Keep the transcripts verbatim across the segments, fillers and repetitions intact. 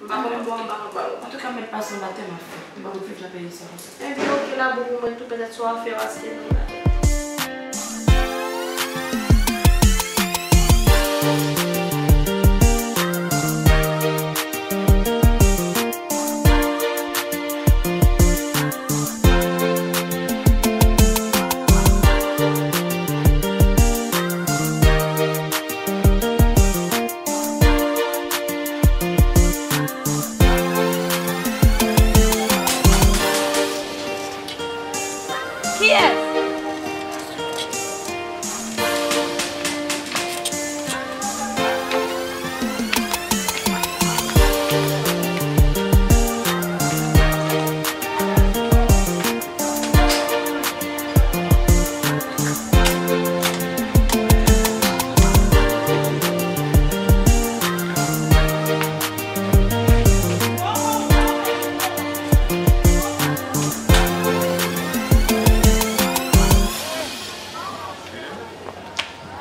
M pa konn bò anba anba yo. Antouka, m mèt pase anba tè m ap fè. M pa konn viv nan peyi sa konsa. Ebyen, oke, la bon pou mwen tou, petèt se w ap fè yo achte nou la. Kiyès?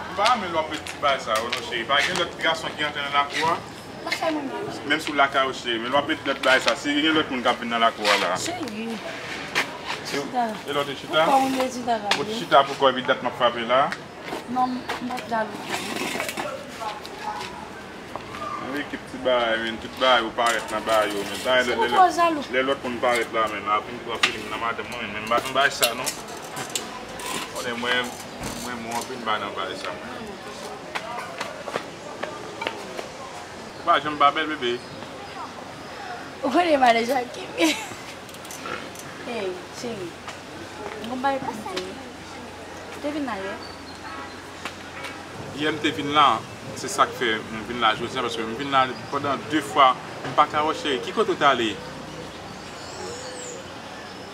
M pa renmen lè w ap met ti bagay sa yo non, cheri. Pa gen lòt gason ki antre nan lakou a? Lakay mwen menm, cheri. Menm si w lakay ou, cheri, men lè w ap met lòt bagay sa, si gen lòt moun k ap vin nan lakou a la. Cheri. Chita. E lè w te chita? Poukò ou vle chita la? Ou te chita poukò epi dat m ap frape la? Non, m p ap jalou. Yon ekip ti bagay, men tout bagay yo parèt nan ba yo, men sa, lè, lè, lè lòt moun parèt la, men ap vin pran filing nan madanm mwen, men m pa nan bagay sa non. Konnen mwen, mwen, mwen anpil m pa nan bagay sa, mwen. Ou pa janm pa bèl, bebe. Ou konnen m ale Jacky. Hey, cheri. M gon bagay pou m di w. Ou te vin la yè? Yè m te vin la, se sa k fè m vin la jodi a, paske m vin la pandan de fwa, m pa ka wè w, cheri. Ki kote w t ale?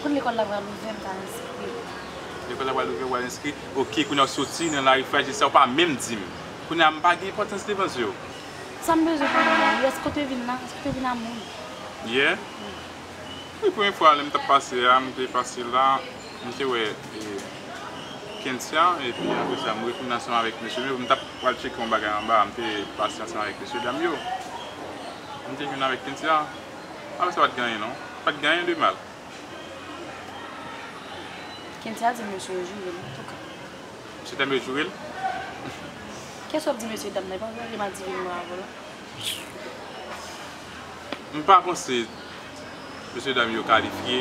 Kote lekòl la pral ouvè, m t al enskri. Lekòl la pral ouvè, w al enskri? Oke, kounye a w soti nan lari frajil sa, ou pa menm di m. Kounye a, m pa gen enpòtans devan zye w. Sa m bezwen konnen la, yès kote vin la, èske te vin a moun? Yè? Wi, premye fwa lè m t ap pase a, m te pase la, m te wè, e, Kensia, epi apre sa, m retounen ansanm avèk mesye yo, m t ap pral tcheke yon bagay anba, m te pase ansanm avèk mesye dam yo. M te jwenn avèk Kensia. Apre sa, pa t gen anyen non. Pa t gen anyen de mal. Kensia di mesye yo joure l, antouka. Mesye dam yo joure l? Kiyès w ap di mesye dam nan? E pa w tande m ap di vin mwen avè w la? M pa panse mesye dam yo kalifye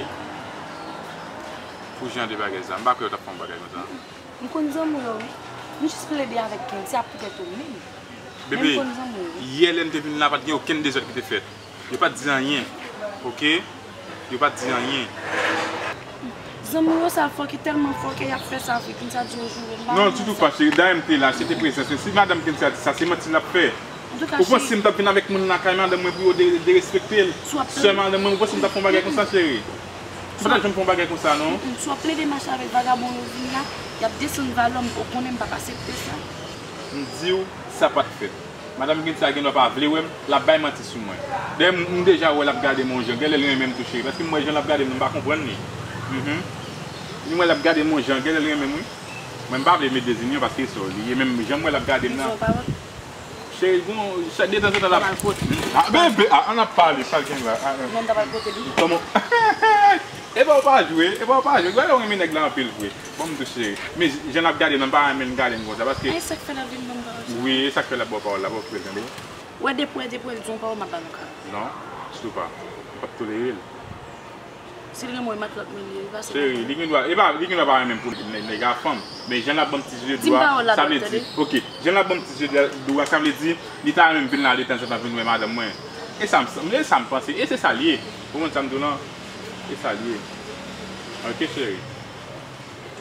pou jan de bagay sa. M pa kwè yo t ap fè yon bagay konsa. M konn zanmi w yo, wi. M jis plede avèk Kensia poutèt ou menm. Men m konn zanmi w, wi. Bebe, yè lè m te vin la, pa t gen okenn dezòd ki te fèt. Yo pa t di anyen, oke? Yo pa t di anyen. Zanmi w yo sa fòkè, tèlman fòkè, y ap fè sa vre, Kensia di yo joure l, m pa renmen sa. Non, ditou pa, cheri. Dayè m te la, se te prezans mwen. Si madanm Kensia di sa, se manti l ap fè. Antouka, cheri. Ou panse m t ap vin avèk moun lakay madanm mwen pou yo de-, derespekte l? Sè madanm mwen, ou panse m t ap fè yon bagay konsa, cheri? M pa t ap janm fè yon bagay konsa, non. Si w ap plede mache avèk vagabon yo vin la, y ap desann valè w, m, ou konnen m p ap aksepte sa. M di w, sa pa t fèt. Madanm Kensia gen dwa pa vle wè m, l ap bay manti sou mwen. Dayè, m, m deja wè l ap gade m yon jan. Genlè l renmen m tou, cheri, paske m wè jan l ap gade m nan, m pa konprann li. Mhm. M wè l ap gade m yon jan, genlè l renmen m, wi. Mwen, m pa vle met Dezinyon paske se li ye, men jan m wè l ap gade m nan. Cheri, bon, sa, detanzantan l ap. Ah, bebe, ah, ann ap pale, sa l gen la. Ah, ah. Kòman? Epa w pa jwe, epa w pa jwe. Gade, w renmen nèg la anpil vre. Bon, m tou cheri. Men jan l ap gade m nan, m pa renmen l gade m konsa, paske. E sa k fè l ap vin ban m pawòl sa? Wi, e sa k fè l ap ba w pawòl la, pa okipe l, tande. Wè, depi, depi l di yon pawòl, m ap ba l yon kado. Non, sitou pa. M p ap tolere l. Si l renmen w, e matlòt mwen li ye, li pa se matlòt. Cheri, li gen dwa, e pa, li gen dwa pa renmen m pou nè-, nèg a fanm. Men jan l ap ban m ti je dwa, sa vle di, oke, jan l ap ban m ti je dwa, sa vle di, li ta renmen m vin la detanzantan vin wè madanm mwen. E sa m, e sa m panse, e se sa l ye. Ou konprann sa m di w lan? E sa l ye. Oke, cheri.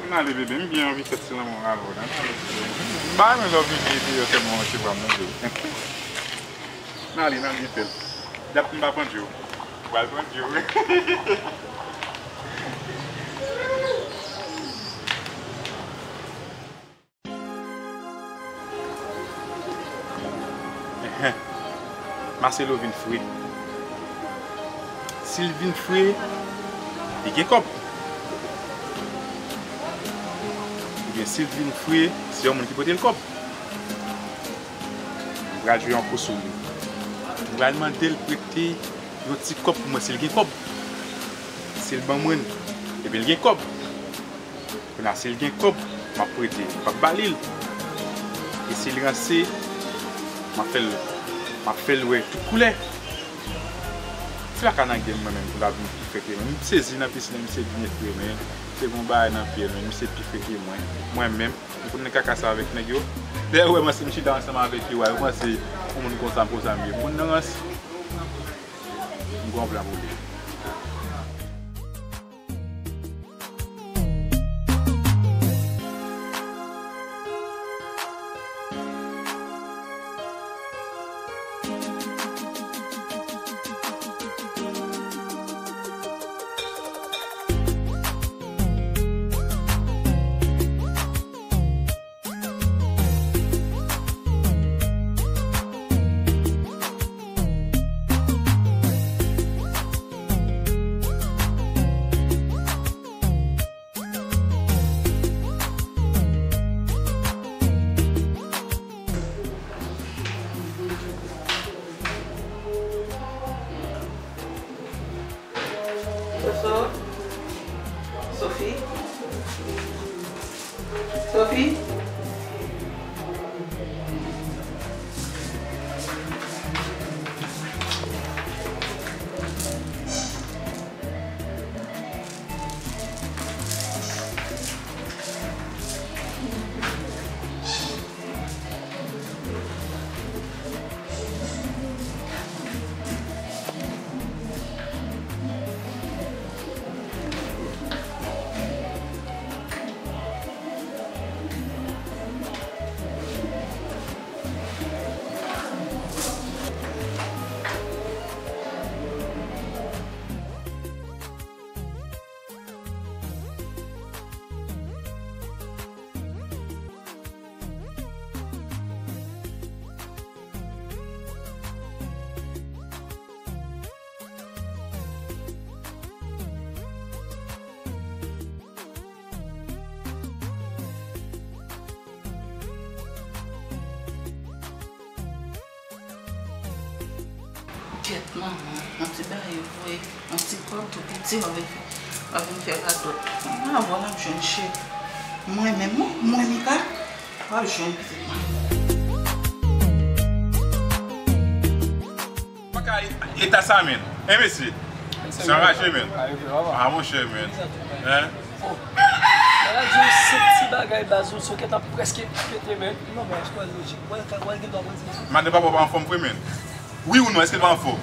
Ann ale, bebe, m byen anvi fèt ti lanmou avè w la. Ann ale, cheri. M pa renmen lè w vini deyò sèlman resevwa m, non, bebe. Ann ale, n al byen fè l. Dat m pa pandye w. Ou pral pandye w. Enhen. Marcelo vin fre. Si l vin fre, li gen kòb. Oubyen si l vin fre, se yon moun ki pote l kòb. M pral jwe yon kou sou li. M pral mande l prete Yon ti kòb pou mwen, si l gen kòb. Si l ban mwen, ebyen l gen kòb. Kounye a, si l gen kòb, m ap prete, m p ap ba li l. E si l ranse, m ap fè l, m ap fè l wè tout koulè. Se pa ka nan game mwen menm pou l ap vin pifre ke mwen. M sezi nan piscine, misye vin pifre, men. Misye gen yon bagay nan pye l, men. Misye pifre ke mwen. Mwen menm, m konn nan kaka sa avèk nèg yo. Lè yo wè mwen, si m chita ansanm avèk yo, yo panse yon moun konsa, konsa m ye. M konn nan rans. M gon plan pou li. Soso? Sophie? Sophie? Kèt manman, yon ti bagay vre, yon ti kòb tou piti, w ap vin fè, w ap vin fè radòt. Mwen, avè w n ap jwenn chèk. Mwen menm, wi, mwen, Mika, w ap jwenn pitit mwen. Pa ka eta sa, men. Hein, mesye? Se anraje, men. Ah, monchè, men. Hein? Bagay di yon senp ti bagay, baz, yon sokèt ap prèske pete, men. Non, men, èske w lojik? Wè, wè, gen dwa mwen di. Madan papa pa anfòm vre, men. Wi ou non, èske l pa anfòm?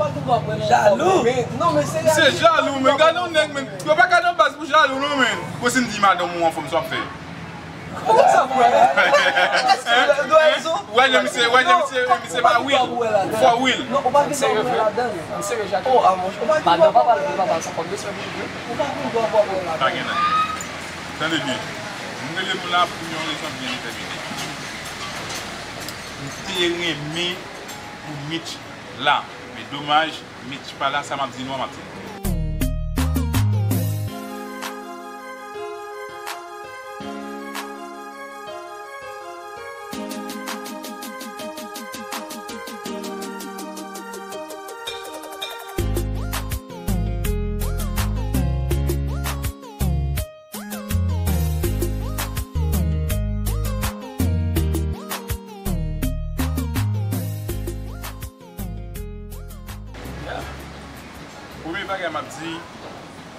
Jalou. Non, men se jalou, men. Gade yon nèg, men. Yo pa ka nan baz pou jalou, non, men. Bon, si m di madanm ou anfòm, sa w ap fè? Ou konn sa pou wè? Wè, jan misye, wè, jan misye, misye pa wil. Fò wil. Non, ou pa gen dwa pou wè ladan. M serye, Jacques. Oh, a, monchè. Ou pa gen dwa pou wè ladan. Ou pa gen dwa pou wè ladan. Pa gen nan. Tande byen. M rele nou la pou yon rezon byen detèmine. M te renmen pou Mitch la. Men domaj, Mitch pa la, sa m ap di nou an, m ap di nou. Premye bagay m ap di,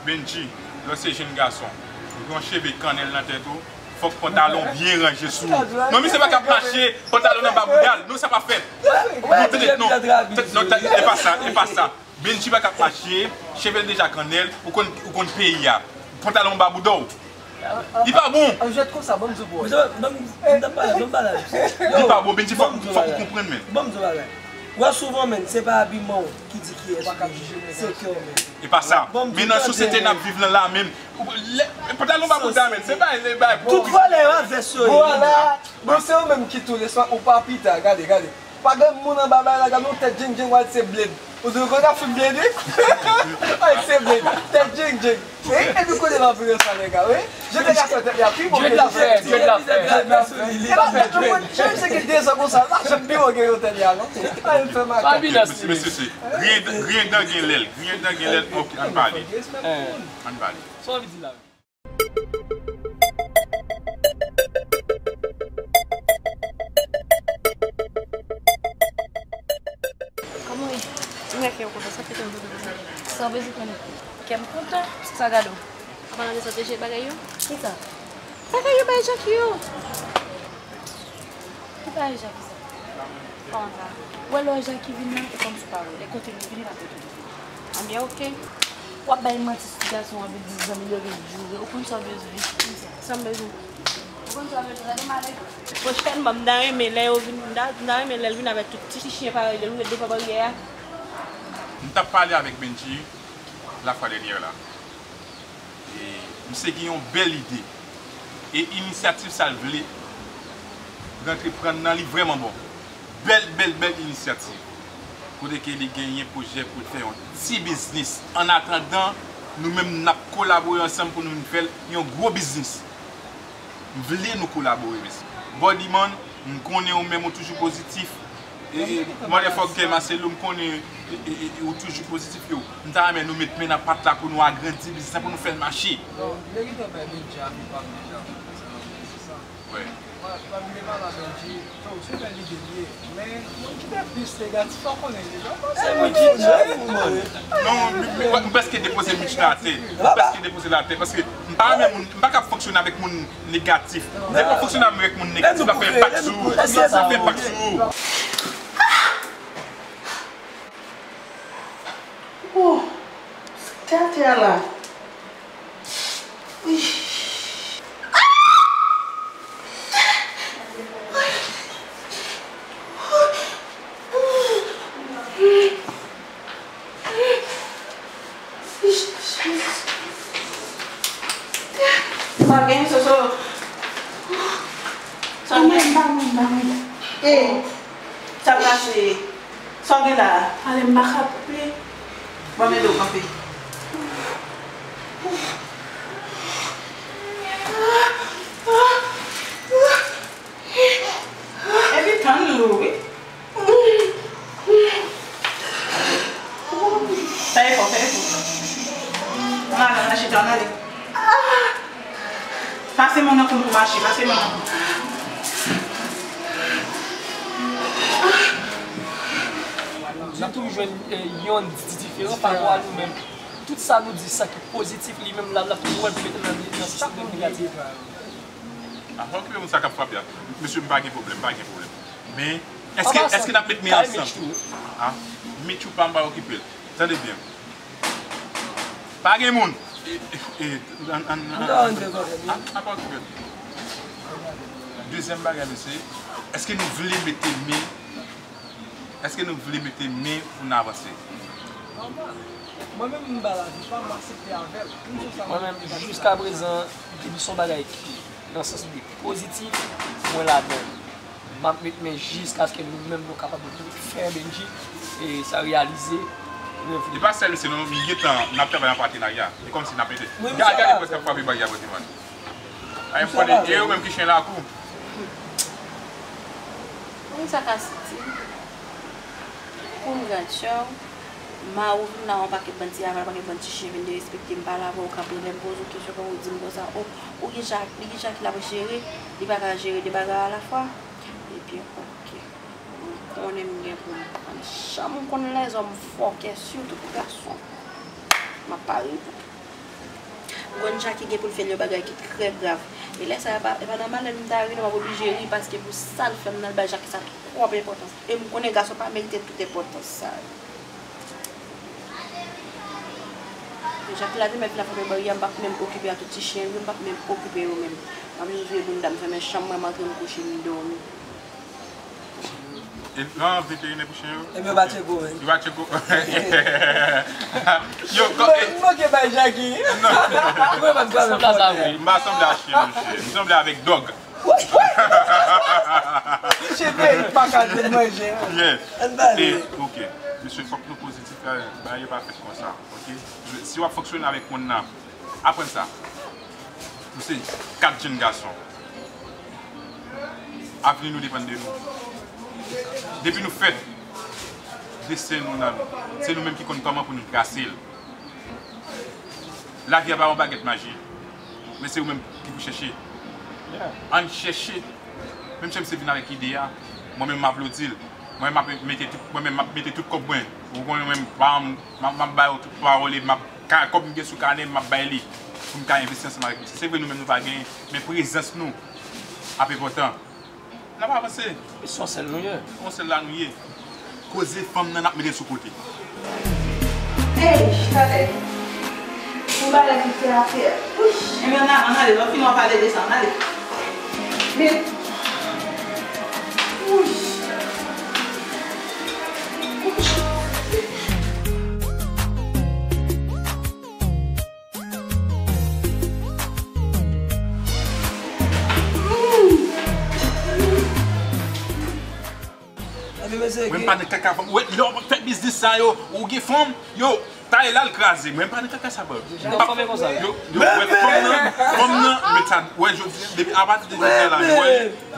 Bendji, lè w se jenn gason, ou gen yon cheve kannèl nan tèt ou, fòk pantalon w byen ranje sou ou. Non, misye pa ka ap mache, pantalon anba bouda l. Non, sa pa fèt. Non, tande, non. Tande, non, e pa sa, e pa sa. Bendji pa ka ap mache, cheve l deja kannèl, ou konn, ou konn peyi a. Pantalon anba bouda w. Li pa bon. An jwèt konsa, ban m di w pou wè. Misye, ban m, ban m pale, ban m pale. Li pa bon, Bendji, fòk, fòk ou konprann, men. Ban m di w bagay. Wè souvan, men, se pa abiman w ki di kiyès ou ye. Se kè w, men. E pa sa. Men nan sosyete n ap viv lan la, men, pantalon anba bouda, men, se pa, se pa. Tout valè yo a vès yo ye. Bon, se ou menm ki tou, lè swa ou pa pita, gade, gade. Pa gen moun anba bagay la, gade yon tèt djendjen, w al se blèd. Ou di w konn ap fè m byen di? Ay, se vre. Tèt jeng jeng. Wi, epi kote l ap vire sa, nèg la, wi. Je te ka fè tèt li a pi bon ke Dieu de la fè, Dieu de la fè. Dieu de la fè. Menm se gen de zan konsa, la, jan pi wo gen yo tèt li a, non? Ay, fè makak. Mesye, mesye, se griyen, griyen dan gen lèl. Griyen dan gen lèl. Ok, ann pale. Ann pale. Sa w anvi di la? Kòman w ye? Mwen kè w kontan, sa fè kè m kontan konsa. Sa w bezwen konnen? Kè m kontan, sa gade w. Apa n ap desante je bagay yo? Kisa? Bagay yo bay Jackie yo. Ki bagay Jackie sa? Kòman sa? Ou wè lè Jackie vin nan, e kòmsi w pa wè. Lè kote nou vini, n ap retounen. Anbyen, ok. W ap bay manti sou ti gason an, vin di zanmi yo vin joure. Ou konn sa w bezwen? Sa m bezwen? Ou konn sa w bezwen? Gade malè. Pwochènman, m ta renmen lè yo vin, m ta, m ta renmen lè l vin avèk tout ti chen parèy de l, ou ret devan baryè a. M t ap pale avèk Benji lafwa dènyè la. E misye gen yon bèl ide. E inisyativ sa l vle rantre pran nan li vrèman bon. Bèl, bèl, bèl inisyativ. Kote ke li genyen pwojè pou l fè yon ti biznis. Annatandan, nou menm n ap kolabore ansanm pou nou vin fè l yon gwo biznis. M vle nou kolabore, mesye. Bodyman, m konnen ou menm ou toujou pozitif. E, e, motherfucker Marcelo, m konnen, e, e, e, ou toujou pozitif, yo. M ta renmen nou met men nan pat la pou nou agrandi biznis la, pou nou fè l mache. Non, lè gentan bay Benji avi pa m deja, konsènan biznis sa. Wi. Mwen, mwen vle pale a Benji, tou, se bèl ide l ye. Men, moun ki te plis negatif, pa konnen deja. Se moun ki negatif, man. Non, m, m, m prèske depoze Mitch la atè. M prèske depoze l atè, paske m pa renmen moun, m pa ka fonksyone avèk moun negatif. Depi w fonksyone avèk moun negatif, l ap fè enpak sou ou. L ap fè enpak sou ou. Oh, sa k te atè a la? Wi. Sa gen, Soso? Sa gen? Ba mwen, ba mwen, ba mwen. E, sa pase? Sa w gen la a? Ale m pa ka pli. Ban m ede w kanpe. Epi tann lou, wi. Fè efò, fè efò. Ann ale, ann al chita, ann ale. Pase men w nan kou m pou mache, pase men w nan kou m. Ou toujou jwenn, eh, yon diferan pa rapò a nou menm. Tout sa nou di, sa ki pozitif, li menm l ap, l ap toujou wè l pou mete nan, nan sa ki negatif. A, fò okipe moun sa k ap frape a. Mesye, m pa gen pwoblèm, m pa gen pwoblèm. Men, èske, èske n ap met men ansanm? A, Mitch ou pa, m pa okipe l. Tande byen. Pa gen moun. E, e, e, an, an, an, an, an, an pa okipe l. Dezyèm bagay, mesye, èske nou vle mete men Èske nou vle mete men pou n avanse? Nòmal. Mwen menm, m ba lavi pa m, m aksepte avè l. M di w sa. Mwen menm, jiska prezan, depi se yon bagay ki nan sans li pozitif, mwen ladan. M ap met men jiskaske nou menm nou kapab fè Benji, e sa reyalize, revni. E pa sèl misye non, m gentan, n ap travay an patenarya. E kòmsi n ap ede. Wi, misye la. Gade, gade prèske ap frape baryè a bò di mwen. Ay, m konnen, e ou menm ki chen lakou. Konn sa ka soti. Konn gad chay. Ma ou vin la, yon pakèt bann ti aval, pakèt bann ti chen vin derespekte m, pale avè w, kanpe lè m poze w kesyon, fò ou di m konsa, o, ou gen Jackie, li gen Jackie l ap jere, li pa ka jere de bagay alafwa. Ebyen, oke. M konnen m gen pou m pran. Janm ou konn lèzòm fòkè, sitou pou gason. M ap pare pou ou. M konn Jackie gen pou l fè l yon bagay ki trè grav. E lè sa a, e pa, e pa nan malè m ta ri non, m ap oblije ri paske pou sa l fè m nan, l bay Jackie sa twòp enpòtans. E m konnen gason pa merite tout enpòtans sa yo. E Jackie la te mèt la fè baryè, m p ap menm okipe a tout ti chen yo, m p ap menm okipe yo menm. M ap jis veye bounda m, fèmen chanm mwen, m antre m kouche, m dòmi. E, non, veterinè pou chen yo? Ebyen, yo pa tcheko, men. Yo pa tcheko. Yo, m manke bay Jackie. Non. Mwen pa sanble a chen, mesye. M sanble avèk dòg. Chen peyi pa ka di manje. Yes. Ann pale. E, oke. Mesye, fòk nou pozitif. Bagay yo pa fèt konsa, oke? Si w ap fonksyone avèk moun nan, aprann sa. Nou se kat jenn gason. Avni nou depann de nou. Depi nou fèt, desten nou nan nou. Se nou menm ki konn kòman pou nou trase l. Lavi a pa yon bagèt maji, men se ou menm ki pou chèche. Ann chèche. Menm si misye vin avèk ide a, mwen menm m aplodi l. Mwen menm m ap mete tout, mwen menm m ap mete tout kòb mwen. Ou konnen mwen menm, pa m, m ap, m ap ba yo tout pawòl e m ap, ka, kòb m gen sou kanè m, m ap bay li. Pou m ka envesti ansanm avèk misye. Se vre nou menm nou pa genyen, men prezans nou ap enpòtan. N ap avanse. Se yon sèl nou ye. Yon sèl la nou ye. Koze fanm nan n ap mete l sou kote. Ey, talè. Yon bagay ki fè afè. Wouch. Ebyen, ann ale, ann ale. Lè w fini w ap pale de sa, ann ale. Men. Wouch. Wouch. Mwen pa nan kaka fanm. Wè, lè w ap fè biznis sa yo, ou gen fanm, yo, taye l al kraze. Mwen pa nan kaka sa, bro. Yo, yo, wè fanm nan, fanm nan, men sa, wè, jodi, depi, apati de jodi a la, wè,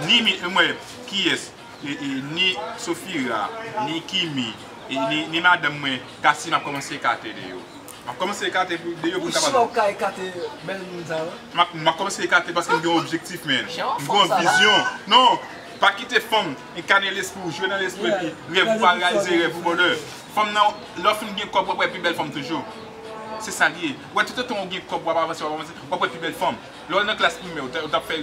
ni mi, mwen, kiyès? E, e, ni Sofira, ni Kimi, e, ni, ni madanm mwen, Cassie, m ap kòmanse ekate de yo. M ap kòmanse ekate pou, de yo pou m kapab. Ou si w ka ekate bèl moun sa yo? M ap, m ap kòmanse ekate paske m gen yon objektif, men. M gen yon vizyon. Non, pa kite fanm enkane lespri w, jwe nan lespri, epi rèv ou pa reyalize rèv ou, brother. Fanm nan, lè w fin gen kòb, w ap wè pi bèl fanm toujou. Se sa l ye. Ou wè, toutotan w gen kòb, w ap avanse, w ap avanse, w ap wè pi bèl fanm. Lè w nan klas primè, ou t, ou t ap fè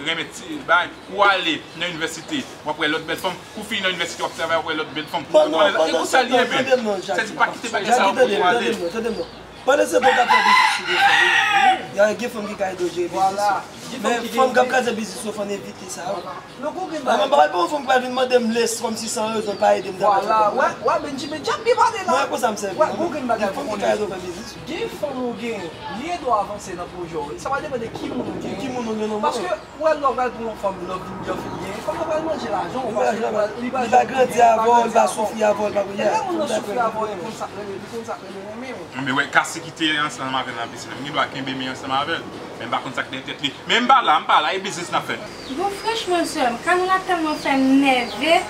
renmen ti bay, ou ale nan inivèsite, w ap wè lòt bèl fanm, ou fini nan inivèsite, w ap travay, w ap wè lòt bèl fanm. Ou konprann? E konsa l ye, men. Sa di pa kite bagay sa yo pou ou ale. Pandan se tan w ka fè biznis sou de fanm, gen fanm ki ka ede w jere biznis ou. Men fanm k ap kraze biznis ou, fò n evite sa yo. Mwen pa pral pran yon fanm ki pral vin mande m lès kòmsi san rezon, pa ede m travay. Vwala, wè, wè, Benji, men Jack byen pale la. Mwen konsa m sèvi. Wè, gen fanm ki ka ede w fè biznis ou. Gen fanm ou gen, li ede w avanse nan pwojè w. Sa va depann de ki moun ou gen. Ki moun ou gen nan men w. Paske, wè, lè w pral pran yon fanm, lè w vin byen, fin gen, fanm nan pral manje lajan w, paske li pral, li pral grandi avè w, li pa soufri avè w, li pa konn. E lè moun nan soufri avè w, li konn sa k rele, li konn sa k rele renmen w. Men wè, Cassie kite ansanm avè l nan pizin. M gen dwa kenbe men ansanm avè l. Men m pa konn sa k dèyè tèt li. Men m pa la, m pa la, e biznis n ap fè. Bon, franchman, sè m, Kanoula tèlman fè m nève.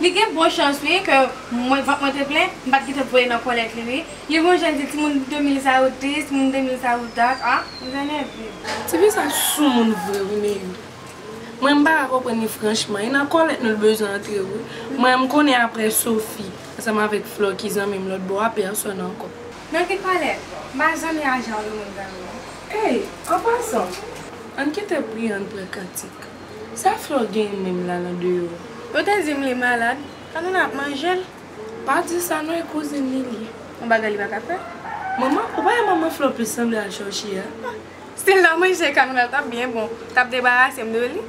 Li gen bon chans, wi, ke mwen, vant mwen te plen, m pa t gentan voye nan kòlèt li, wi. Li gon jan di timoun de mil sa yo dis, timoun de mil sa yo dat, a, mwen nève. Tifi sa soumoun vre, wi, Meyou. Mwen, m pa ka konprann li franchman. E nan kòlèt nou l bezwen antre, wi. Mwen, m konnen apre Sophie, ansanm avèk Flò ki zanmi m lòt bò a, pèsòn ankò. Nan ki kòlèt? M pa zanmi a jan yo moun zanmi. Ey, an pasan, ann kite pri an pran kantik. Sa Flò genyen menm la nan deyò? Yo te di m li malad, Kanoula ap manje l. Pa di sa non, e kouzin li li ye. Yon bagay li pa ka fè. Manman, ou pa wè manman Flò plis sanble a Chòchi a? Si l ta manje Kanoula, l t ap byen bon. T ap debarase m de li.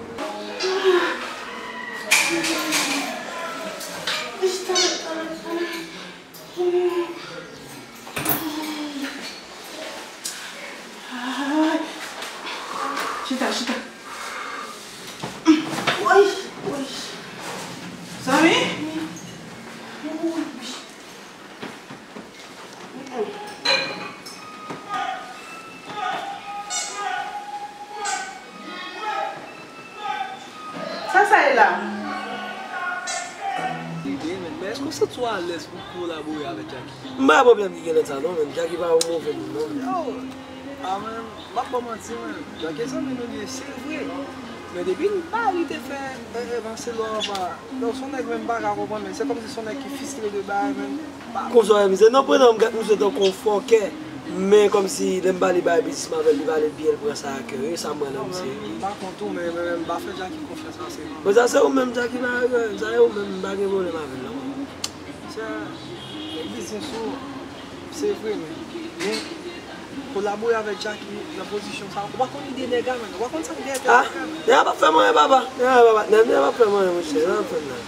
Chita, chita. Woy, woy. Zanmi? Woy. Sa sa ye la? Ede, men, men èske w santi w alèz pou kolabore avèk Jacky? M pa wè pwoblèm ki gen nan sa non, men Jacky pa yon move moun non. Yo, a mwen, m ap ba w manti, men Jacky zanmi nou li ye, se vre. Men depi l ba li te fè, e, e, vanse lò anba. Non, se yon nèg menm m pa ka konprann, men se kòmsi se yon nèg ki fistre de bagay menm. Konsa w wè misye, nan pretan m gad misye tankou yon fòkè. Men kòmsi lè m pale bagay biznis m avè l, li pale l byen, l pran sa a kè, e sa m wè nan misye. M pa kont ou, men, men, men m pa fè Jacky konfyans ase non. Bon, sa se ou menm Jacky pa, sa se ou menm, m pa gen pwoblèm avè l non. Misye, biznis ou, se vre, men, men kolabore avèk Jacky nan pozisyon sa, ou pa konn ide nèg la, men, ou pa konn sa k dèyè tèt nèg la, men. Nèg la p ap fè m anyen, papa. Nèg la p ap, nèg la p ap fè m anyen, monchè, nèg la p ap fè m anyen.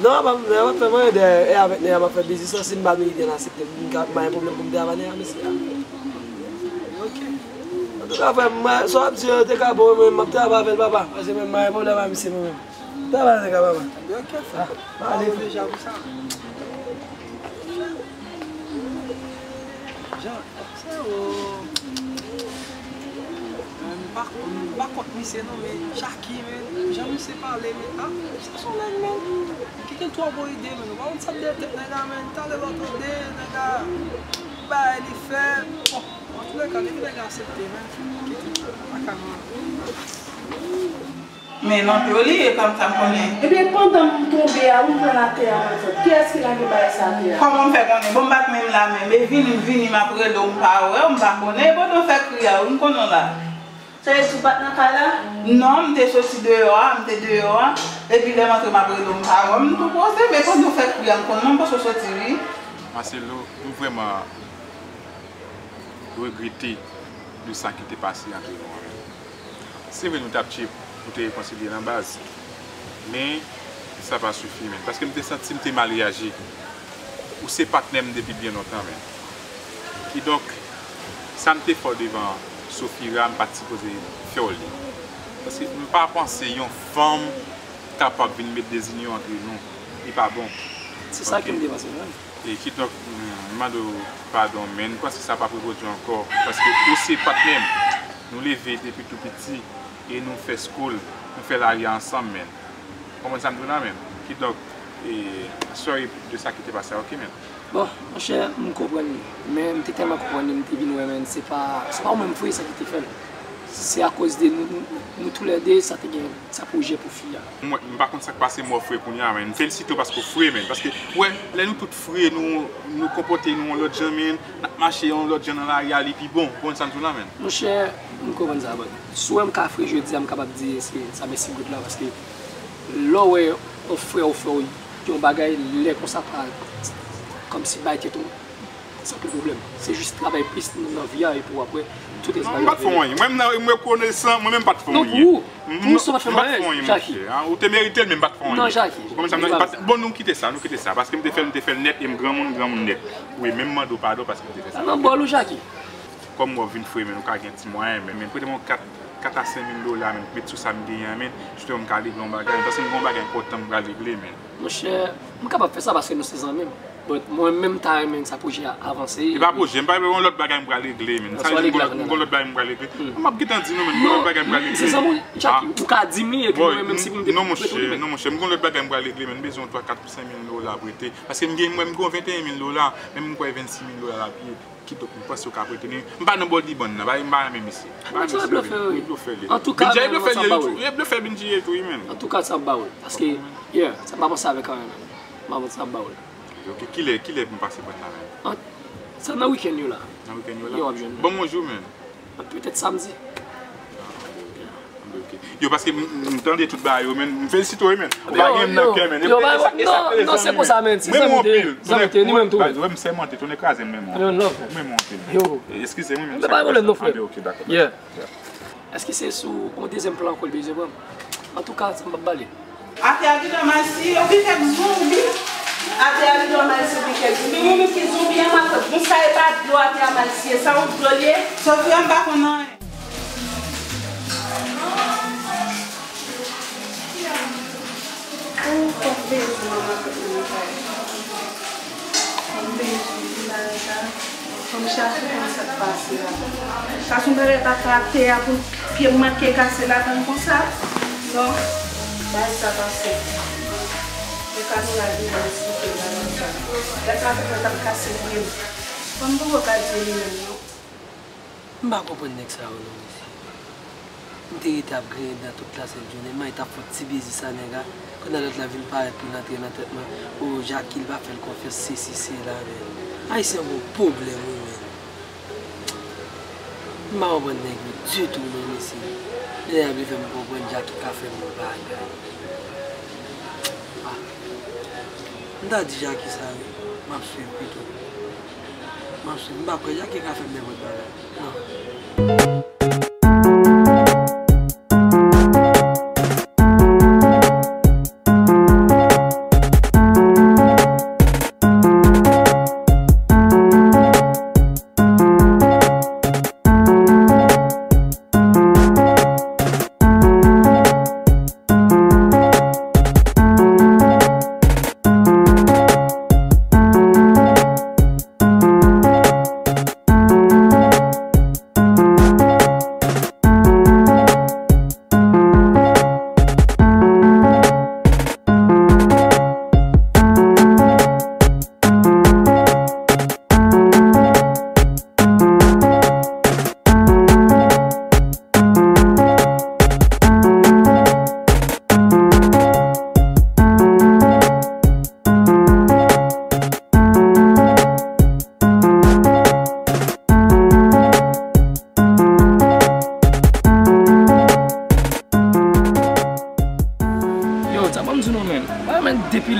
Non, papa, nèg la p ap fè m anyen, dèyè, e avèk nèg la m ap fè biznis lan, si m pa merite l aksepte, m ka, m pa gen pwoblèm pou m te ava nèg la, mesye. Ok. Antouka, frè m, sa w ap di yo te ka bon, men m ap travay avè l, papa. Paske mwen, m pa gen pwoblèm ak misye, mwen menm. Travay avèk la, papa. Ok, frè. Ah, ale, frè. Deja pou sa. Jan, se o. M pa, m pa kont misye non, men Jackie, men, jan misye pale, men, ah, misye se yon nèg, men, ki gen twò bon ide, men, ou pa konn sa k dèyè tèt nèg la, men, talè lòt ode, nèg la, bay li fè, bon, antoulèka, depi nèg la aksepte, men, kite, pa ka, men. Men nan pye w li ye, kòm sa m konnen. Ebyen, pandan m tonbe a, ou pran atè a, mwen fè. Kiyès ki lage bagay sa atè a? Kòman m fè konnen? Bon, m pa t menm la menm. E vini, m vini, m ap rele w, m pa wè w, m pa konnen. E pandan w fè kri a, wi, m konnen w la. Sa vle di ou pa t nan kay la? Non, m te soti deyò a, m te deyò a. Epi lè m antre, m ap rele w, m pa wè w, m tou poze. Men pandan w fè kri a, m konnen, m panse w soti, wi. Marcelo, m vrèman regrete de sa ki te pase antre nou an. Se vre, nou t ap tchip, nou te rekonsilye nan baz. Men, sa pa sifi, men. Paske m te santi m te mal reyaji. Ou se patnè m depi byen lontan, men. Kidonk, sa m te fè w devan Sofira, m pa t sipoze fè w li. Paske m pa panse yon fanm kapab vin met dezinyon antre nou. Li pa bon. Se sa ke m te panse, wi. E kidonk, m mande w padon, men m panse sa p ap repwodui ankò. Paske ou se patnè m. Nou leve depi tou piti e nou fè school, nou fè lari a ansanm, men. Konprann sa m di w la, men. Kidonk, e, sorry de sa ki te pase a, ok, men. Bon, monchè, m konprann li. Men m te tèlman konprann li, m te vin wè, men, se pa, se pa ou menm vre sa ki te fè l. Se akoz de nou, nou, nou toulède, sa te gen, sa pwojè pou fi a. Mwen, m pa konn sa k pase, m wè w fre kounye a, men. M felisite w paske w fre, men. Paske, wè, lè nou tout fre, nou, nou konpòte nou yon lòt jan, men, n ap mache yon lòt jan nan lari a, li pi bon. Ou konprann sa m di w la, men? Monchè, m konprann sa, but si w wè m ka fre jodi a, m kapab di se sa mèsi God la, paske lè w wè yon frè w fè w yon bagay, lè konsa pa kòmsi bay tèt ou, se anpil pwoblèm. Se jis travay plis nan, nan vi a, epi w ap wè tout rès bagay. Non, m pa t fè w anyen. Mwen menm, m rekonesan, mwen menm m pa t fè w anyen. Non, pou ou, pou ou, sa w pa t fè m anyen, Jackie. Ou te merite l, men m pa t fè w anyen. Non, Jackie. Ou konprann sa m di w la? Bon, nou kite sa, nou kite sa. Paske m te fè l, m te fè l nèt, e m granmoun, granmoun nèt. Wi, men m mande w padon paske m te fè sa. Nan bòl ou, Jackie. Kòm w ap vin fre, men nou ka gen ti mwayen, men, men prete m yon kat, kat a senk mil dola, men, met sou sa m genyen an, men, jisteman m ka regle yon bagay, paske m gen yon bagay enpòtan m pral regle, men. Monchè, m kapab fè sa paske nou se zanmi m. But mwen menm, m ta renmen sa pwojè a avanse. E pa pwojè, m pa gen yon lòt bagay m pral regle, men. Sa vle di m gen yon lòt bagay m pral regle. M ap gentan di nou, men, m gen yon lòt bagay m pral regle. Se zanmi w, Jackie, ou ka di m li, epi mwen menm si pou m te... Non, monchè, non, monchè, m gen yon lòt bagay m pral regle, men, m bezwen yon twa, kat pou senk mil dola prete. Paske m gen, mwen, m gen yon venteyen mil dola, men m kwè vennsis mil dola la pi. Kidonk, m panse w ka prete li. M pa nan bò di bann nan, m pa renmen misye. M pa renmen misye. Blofè li. Antouka, blofè li tou, blofè Benji ye tou, wi, men. Antouka, sa m ba w l. Paske, yeah, sa m pa panse avèk anyen, men. M pa panse sa m ba w l. Ok, kilè, kilè pou m pase bann nan, men? Sa nan wikenn yo la. Nan wikenn yo la? Yo, w ap jwenn. Ban m yon jou, men. Petèt samdi. Yo, paske m, m, m tande tout bagay yo, men. M felisite w, men. Ou pa gen m nan kè, men. Yo, non, non, se konsa, men. Se zanmi te, zanmi te, ni menm tou. Wè m sèmante, tonnè kraze m, men. Yo, love. Men monte. Yo. Eskize m, men. M pa gen pwoblèm, non, frè. Ok, dakò. Yeah. Èske se sou yon dezyèm plan ankò l bezwen pran m? Antouka, sa m p ap bale. Atè a gentan mal siye, yon bikèk zonbi. Atè a gentan mal siye, bikèk zonbi. Yon bikèk zonbi an, matant. Bon, sa e pa dlo atè a mal siye, sa yon dlo l ye. Sofia, m pa konn anyen. Ou fòk veye sou mwen, matant, nan kay. Fòk veye sou mwen, matant. Fanm chache konn sa k pase la. Sa se yon bagay pa fè atè a pou pye m manke kase ladann konsa. Non, bay sa pase. Yo ka nou la vin nan site la konsa. Lè sa fè mwen t ap kase pye m. Fanm poko ka di li menm non. M pa konprann nèg sa yo non, mesye. M te rete ap griyen dan tout lasent jounen, m al t ap fè yon ti bezi sa nèg la, kounye a lòt la vin parèt pou l antre nan tèt mwen, o, Jackie, l pa fè l konfyans, sesi, sela, men. Ayisyen gon pwoblèm, wi, men. M pa konprann nèg yo ditou, non, mesye. Nèg la vle fè m konprann Jackie ka fè m yon bagay. Ah. M ta di Jackie sa, wi. M ap swiv pito. M ap swiv. M pa kwè Jackie ka fè m nenpòt bagay. Non.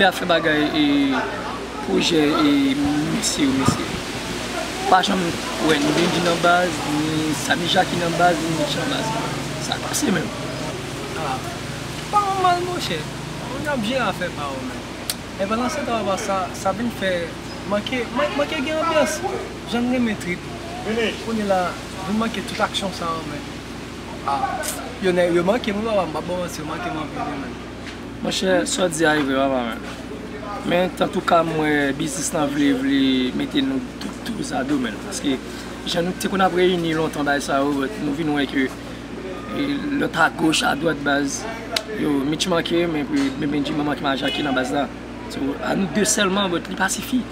Afè bagay e pwojè e mesye yo, mesye. Pa janm wè ni Benji nan baz, ni Samy Jacky nan baz, ni Mitch nan baz. Sa k pase menm? Ah, pa yon mal, monchè. Moun ap jere afè pa yo menm. E pandan se tan, papa, sa, sa vin fè manke, man- manke gen anbyans. Jan m renmen trip. Kounye la, vin manke tout aksyon sa yo, men. Ah, yo, nèg yo manke m, papa, m p ap ba w manti, yo manke m anpil, wi, men. Monchè, sa w di a e vre, papa, men. Men, antouka, m wè biznis lan vle, vle mete nou tout touzado, men. Paske, jan nou te konn ap reyini lontan, bagay sa yo, nou vin wè ke e lòt agoch, adwat, baz. Yo, Mitch manke, men, men Benji manke Samy Jacky nan baz la. So, a nou de sèlman, but li pa sifi.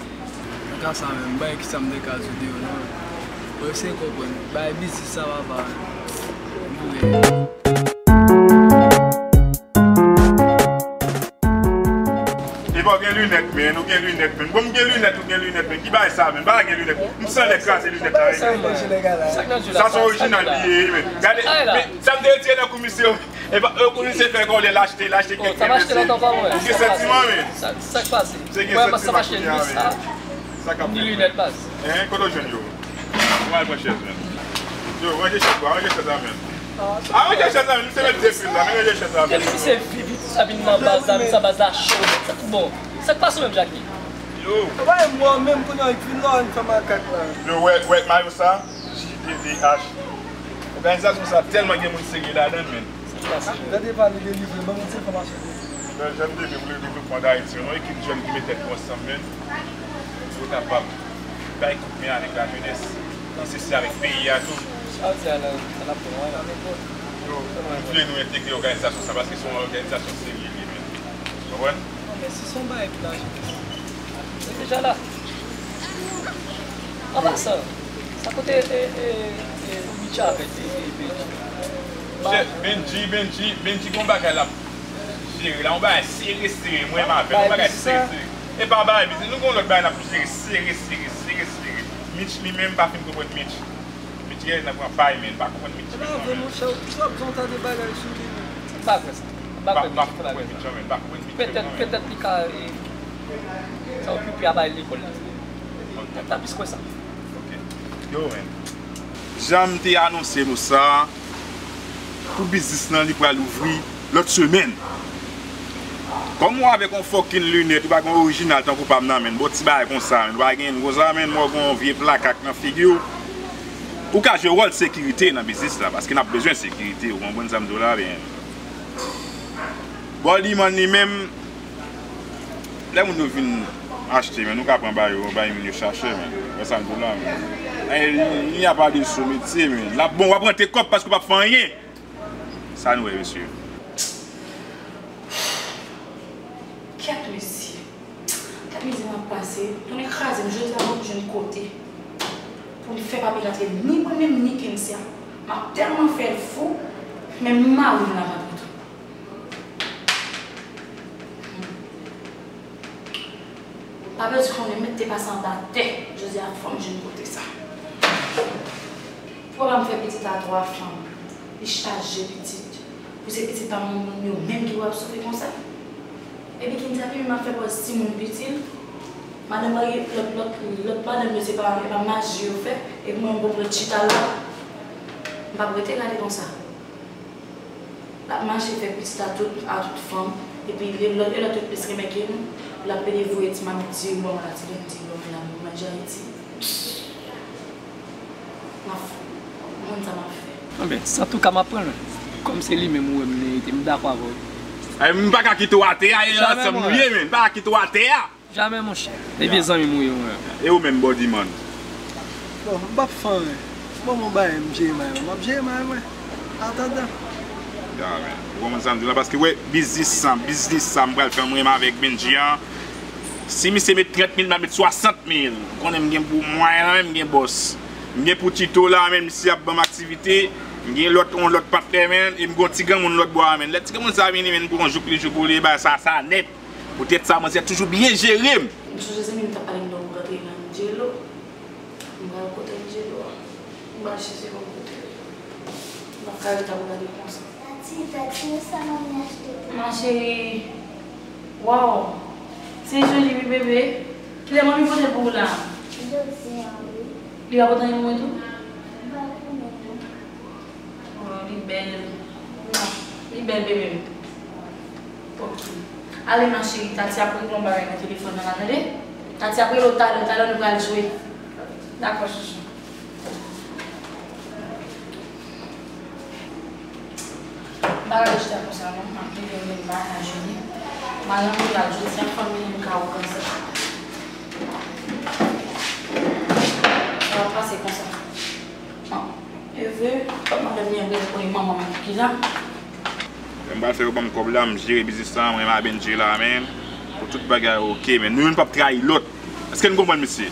Nan ka sa menm, bay ki sa m te ka di w deyo non. Bon, eseye konprann. Bay biznis sa papa. Boure. Epa w gen linèt, men, ou gen linèt, men. Bon, m gen linèt, ou gen linèt, men. Ki bagay sa, men? M pa gen linèt. M san lè kraze linèt la, men. Sa se orijinal li ye, men. Gade, men, sa m te retire nan kou misye. Epa, e, kou misye fè kòlè, l achte, l achte kèk mesye. Ou gen santiman, men. Sa k pase? Se gen santiman kounye a, men. Sa k ap fèt, men. Hein, kote w jwenn yo? Ou al pran chèz, men. Yo, ranje chèz la, ranje chèz la, men. Aranje chèz la, men. Misye met de fil la, men ranje chèz la, men. Depi misye vin, sa vin nan baz la, men sa baz la cho, men. Sa tout bon. Sa k pase menm, Jacky? Yo. Bay mwen menm kounye a, vin la, ann fè makak la. Yo, wè, wè, mayo sa, J D D H. Òganizasyon sa tèlman gen moun serye ladan l, men. Gade pa li delivre, ban m yon ti enfòmasyon. Jèn Debe pou le devlopman d Ayiti, yon ekip jèn ki met tèt yo ansanm, men, pou yo kapab bay kout men avèk lajenès, e se, se avèk peyi a tou. Sa w di a la, sa n ap pran la. Yo, nou vle nou entegre òganizasyon sa, paske se yon òganizasyon serye li ye, men. Konprann? Non, men si se yon bagay pou lajenès, li deja la. An pasan, sa kote, e, e, e, Mitch avèk, e, e, Benji? Chè, Benji, Benji, Benji gon bagay l ap jere la, yon bagay sere, sere, mwen m avè l, yon bagay sere, sere. E pa bagay biznis, nou gon lòt bagay n ap jere, sere, sere, sere, sere. Mitch li menm pa fin konprann Mitch. Mitch gen nan pran pay, men, pa konprann Mitch. E pa vre, monchè, ou toujou ap di yon ta de bagay sou li, men. M pa kwè sa. M pa kwè Mitch fè bagay sa. Petèt, petèt li ka, e, sa okipe a bay lekòl li. M ta plis kwè sa. Ok. Yo, men. Jan m te anonse nou sa, pou biznis lan, li pral ouvri lòt semèn. Kòm ou avèk yon fucking linèt, ou pa gen orijinal tankou pa m nan, men, bon ti bagay konsa, men, ou pa gen konsa, men, mwen gen yon vye plakak nan figi w. Ou ka jwe wòl sekirite nan biznis la, paske n ap bezwen sekirite, ou konprann sa m di w la, men. Bòdimann li menm, lè moun yo vin achte, men, nou ka pran ba yo, bay moun yo chache, men. Wè sa m di w la, men. E, il n'y a pas de sous-métier, men. L ap bon, w ap rantre kòb paske w p ap fè anyen. Sa nou wè, mesye? Kèt, mesye. Kèt mizè m ap pase. Tounen kraze m, jodi a m poko jwenn kote pou m fè papye rantre ni mwen menm, ni Kensia. M ap tèlman fè l fou, menm mari m la p ap rantre. Papa di konnen met te pase anba tè, jodi a fò m jwenn kote sa. Papa m fè pitit a twa fanm, li chaje pitit. Pou se pitit pa moun, moun yo menm ki pou ap soufri konsa. Epi Kensia li menm ap fè pòz timoun piti l. Madanm mari, lòt, lòt, lòt madanm yo se pa, e pa maji yo fè, epi mwen menm pou m ret chita la, m p ap rete gade konsa. L ap mache fè pitit a tout, a tout fanm, epi lè lòt, e lòt yo plis renmen ke nou, l ap pede voye ti mamit diri bò mwen la, ti grenn diri bò mwen la pou manje Ayiti. M ap, m konn sa m ap fè. Anben, antouka, m ap pran l. Kòm se li menm ou wè m merite, m dakò avè w. Ay, m pa ka kite w atè a, e ansanm nou ye, men. M pa ka kite w atè a. Jamè, monchè. E vye zanmi m ou ye, mwen. E ou menm, Bòdimann? Bon, m p ap fè anyen. Bon, mwen bay, m jere may mwen. M ap jere may mwen. Atandan. Ya, men. Ou konprann sa m di w la? Paske, wè, biznis sa, biznis sa, m pral fè mwen menm avèk Benji an. Si misye met trant mil, m ap met swasant mil. Ou konnen m gen pou mwayen la, men m gen bòs. M gen pou Tito la, men misye ap ban m aktivite. M gen lòt, yon lòt patnè, men, e m gen yon ti granmoun lòt bò a, men. Lè ti granmoun sa vini, men, m pran yon jouk li, jouk ou li, bagay sa, sa nèt. Poutèt sa, manzè toujou byen jere m. M sonje zanmi m t ap pale m nan ou rantre nan Angelo. M pral kote Angelo a. M pral chèche yon kote. M p ap ka ret ap gade konsa. Tati, tati, sa manmi achte pou mwen? Ma chérie. Wow. Se joli wi bebe. Kilè manmi pote l pou ou la? Jodi a wi. Li pa pote anyen pou mwen tou? M pa konnen non. Oh, li bèl. Non, li bèl bebe m. Ok. Ale ma cheri, Tati ap regle yon bagay nan telefòn nan la, tande? Tati ap rele w talè, talè nou pral jwe. Dakò chouchou. M pa ka rete chita konsa non, m ap leve m vin bagay la jodi. M al nan lokal jodi a, fanmi m ka wè konsa. Sa va pase konsa. Bon, e vre, fòk madanm li an gen pou li manman m ki la. Lè m pral fè yo ban m kòb la, m jere biznis la, mwen m a Bendji la, men. Pou tout bagay oke, men nou youn p ap trayi lòt. Èske n konprann, mesye?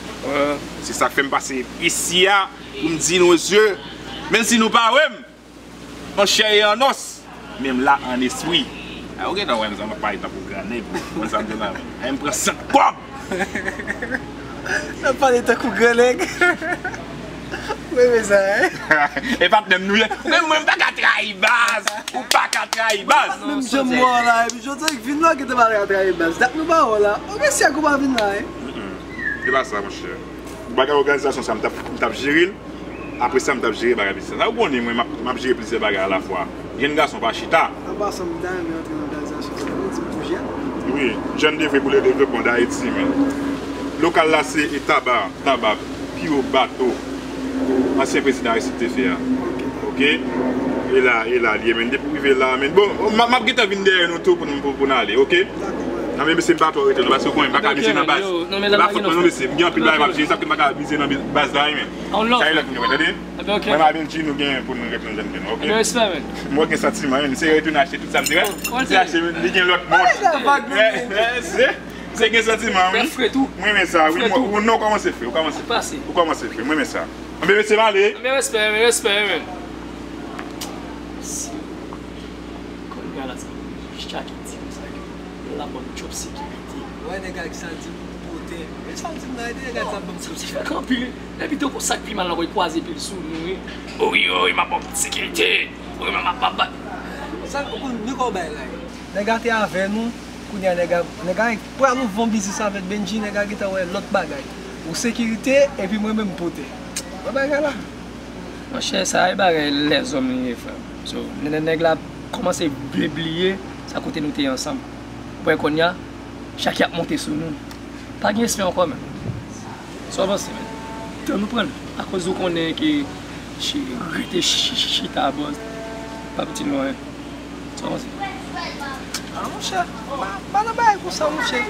Se sa k fè m pase isi a, pou m di nou, mesye, menm si nou pa wè m, an chè e an os, men m la an espri. A, ou gentan wè m, sa m ap pale tankou gran nèg, ou konn sa m di w la, men. Ay, m pran senk kòb! N ap pale tankou gran nèg. Mwen renmen sa, hein? E patnè m nou ye. Ou konn mwen, m pa ka trayi baz. Ou pa ka trayi baz. Menm jan m wè w la, epi jodi a, vin la, gentan pa ka trayi baz. Dat nou pa wè w la. Ou gen syèk ou pa vin la, hein? Mm-mm. Se pa sa, monchè. Bagay òganizasyon sa, m t ap, m t ap jere l. Apre sa, m t ap jere bagay biznis la. Sa ou konnen, mwen, m ap, m ap jere plizyè bagay alafwa. Jèn gason pa chita. An pasan, m ta renmen antre nan òganizasyon sa. Ou di m pou jèn? Wi, jèn de vre pou le devlopman de Ayiti, men. Lokal la, se e Taba, Taba, pi wo bato ansyen prezidan Aristide te fè a. Oke. E la, e la l ye, men. Depi w rive la, men. Bon, m, m ap gentan vin dèyè nou tou pou nou, pou, pou n ale, oke? Nan, men mesye, m pa twò rete non, paske ou konnen m pa ka mize nan baz. Se pa fòt mwen non, mesye. M gen anpil bagay m ap jere, sa fè m pa ka mize nan baz la, men. Sa e lòt moun yo, tande? Mwen, m a Bendji, nou gen pou nou ret nou jan nou ye, oke? M wè gen santiman, men. Se retounen achte tout sa m te wè. M te achte, li gen lòt mòd. Se gen santiman, wi. Mwen renmen sa, wi. Ou non, ou kòmanse fre, ou kòmanse fre. Ou kòmanse fre, mwen renmen sa. Anben, mesye, m ale. Anben, respè, men, respè, men. Kounye a la, sa chak ti konsa ke l ap ban m djòb sekirite. Wè nèg la ki sa l di m pote. E sa l di m la, e nèg la ki sa l ban m pote. Sa ti fèk anpil. Epi tankou sa k pi mal la, w kwaze pye l sou nou, wi. O wi, o wi, m ap ban w sekirite. O wi, m ap, m ap, m ap. Sa, ou konn, nou kò bay la. Nèg la te avè nou, kounye a nèg la, nèg la pral ouvri yon biznis avèk Bendji, nèg la gentan wè lòt bagay. Ou sekirite, epi mwen menm m pote. Wè bagay la. Monchè, sa e bagay lèzòm li ye, frè m. So, lè nèg la kòmanse vle bliye sa kote nou te ye ansanm. Ou wè kounye a, chak y ap monte sou nou. Pa gen respè ankò, menm. Sa w panse, menm? Tan nou pran, akoz ou konnen ke chi-, rete chi-, chi-, chita, bòs, pa piti lwen. Sa w panse? A, monchè, pa, pa nan bagay konsa, monchè.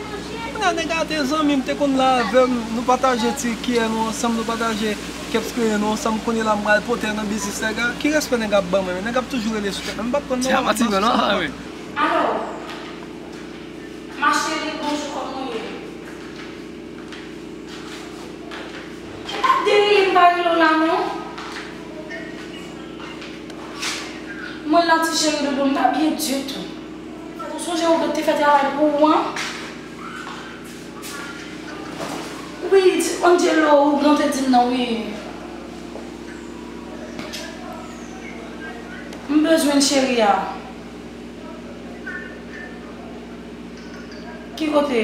Kounye a, nèg la te zanmi m, te konn la avè m, nou pataje ti kiyè nou ansanm, nou pataje kèps krenyen nou ansanm, kounye a la m pral pote nan biznis nèg la. Ki respè nèg ap ban mwen? Nèg ap toujou rele sou tèt mwen, m p ap pran non. Ti a mati, non, non, wi. Alo, ma chérie, bonjou, kòman w ye? E pa de rele m pa rele w la non. Mwen la ti cheri dodo, m pa byen ditou. Ou sonje ou te fè travay pou ou an? Wi, Angelo, ou gran te di m nan wi. M bezwen l cheri a. Ki kote?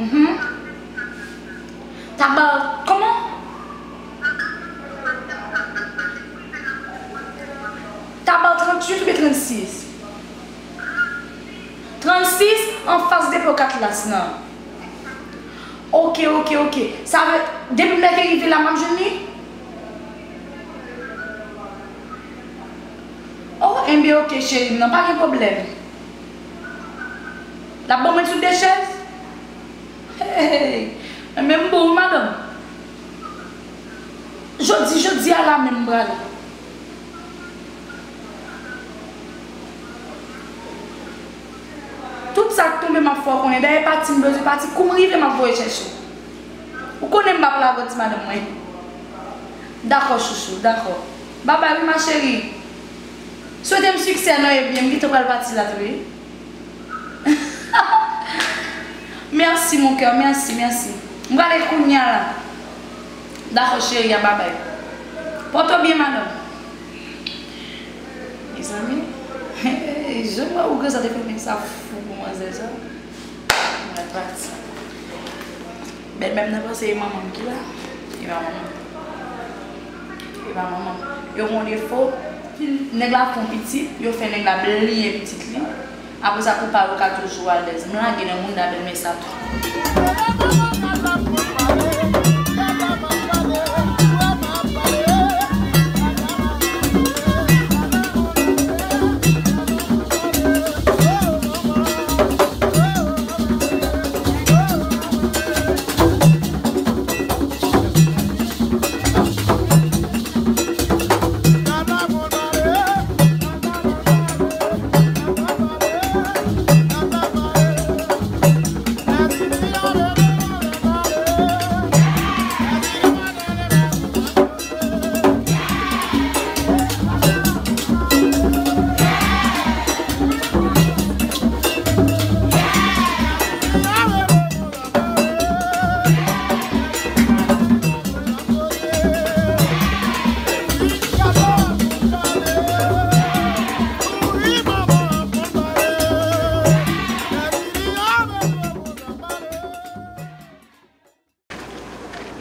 Mhm. T ap ba w, kòman? T ap ba w tranntuit oubyen trannsis? Trannsis anfas depo Katlas lan. Oke, oke, oke. Sa vle, depi m lè ke rive la, m ap jwenn li? Oh, enben, oke, cheri m nan, pa gen pwoblèm. L ap ban mwen sou de chèz? Hey, men m bon, wi, madanm. Jodi, jodi a la menm m prale. Tout sa k tonbe, m ap fè w konnen. Dayè, pati m bezwen pati, kou m rive, m ap voye chèche w. Ou konnen m p ap lagò ti madanm mwen. Dakò, chouchou, dakò. Babay, wi, ma chérie. Swete m siksè, non, ebyen, m gentan pral pati la tou, wi. Mèsi, mon cœur, mèsi, mèsi. M prale kounye a la. Dakò, cheri a, babay. Pòte w byen, madanm. Mezanmi, jan m wè ougre sa te fè nèg sa fou pou manzè sa. Mwen pati. Bèlmè m nan panse e manman m ki la. E pa manman m. E pa manman m. Yo gen yon defo. Nèg la fè yon pitit, yo fè nèg la bliye pitit li. Apre sa, pou pa yo ka toujou alèz. M lage nan mounda bèlmè sa tou.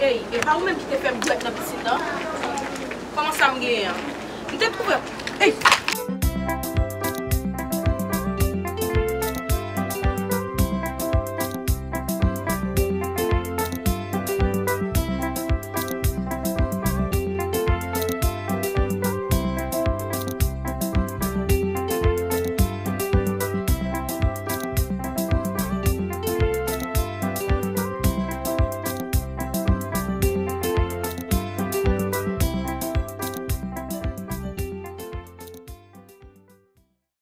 Ey, e pa ou menm ki te fè m dwèt nan pisin nan? Kòman sa m genyen an? M te twouve. Ey!